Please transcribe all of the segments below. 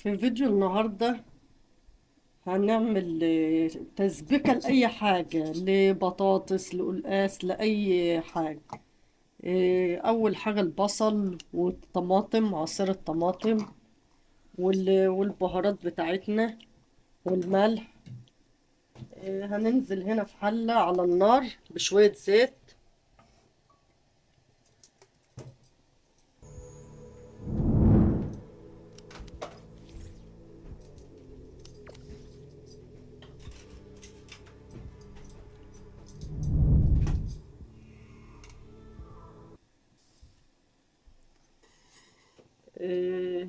في فيديو النهاردة هنعمل تسبيكة لأي حاجة، لبطاطس، لقلقاس، لأي حاجة. أول حاجة البصل والطماطم، عصير الطماطم والبهارات بتاعتنا والملح. هننزل هنا في حلة على النار بشوية زيت.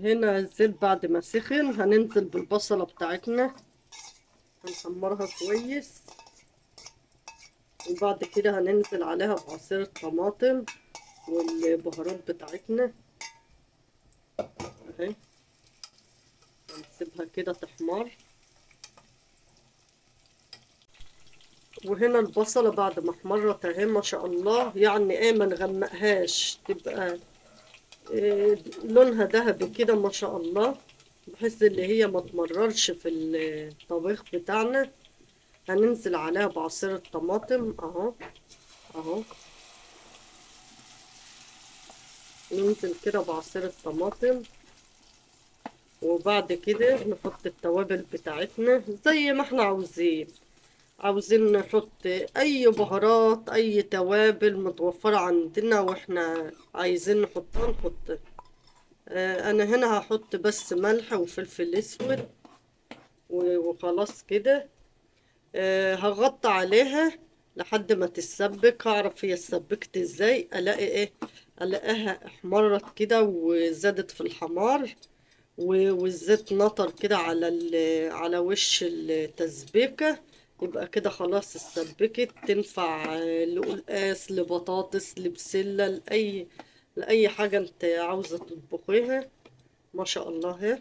هنا الزيت بعد ما سخن هننزل بالبصلة بتاعتنا، هنحمرها كويس، وبعد كده هننزل عليها بعصير الطماطم والبهارات بتاعتنا اهي، هنسيبها كده تحمر. وهنا البصلة بعد ما احمرت اهي ما شاء الله، يعني ايه ما نغمقهاش، تبقى إيه لونها ذهبي كده ما شاء الله، بحيث اللي هي ما تمررش في الطبيخ بتاعنا. هننزل عليها بعصير الطماطم اهو اهو، ننزل كده بعصير الطماطم، وبعد كده نحط التوابل بتاعتنا زي ما احنا عاوزين. عاوزين نحط اي بهارات، اي توابل متوفرة عندنا واحنا عايزين نحطها نحطها. انا هنا هحط بس ملح وفلفل اسود وخلاص كده. هغطي عليها لحد ما تتسبك. هعرف هي اتسبكت ازاي، الاقي ايه، الاقيها احمرت كده وزادت في الحمار والزيت نطر كده على وش التسبيكة، يبقى كده خلاص اتسبكت. تنفع لقلقاس، لبطاطس، لبسلة، لأي حاجة انت عاوزة تطبخيها ما شاء الله. اهي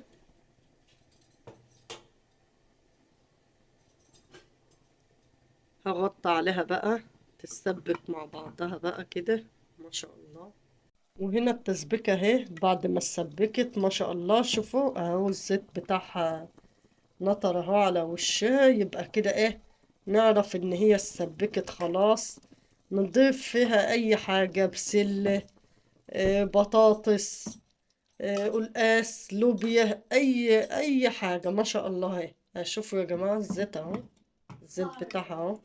هغطي عليها بقى تتسبك مع بعضها بقى كده ما شاء الله. وهنا التسبيكة اهي بعد ما اتسبكت ما شاء الله، شوفوا اهو الزيت بتاعها نطر اهو على وشها، يبقى كده ايه نعرف ان هي اتسبكت خلاص. نضيف فيها اي حاجة، بسلة، بطاطس، قلقاس، لوبيا، اي حاجة ما شاء الله. اهي شوفوا يا جماعة الزيت اهو، الزيت بتاعها اهو.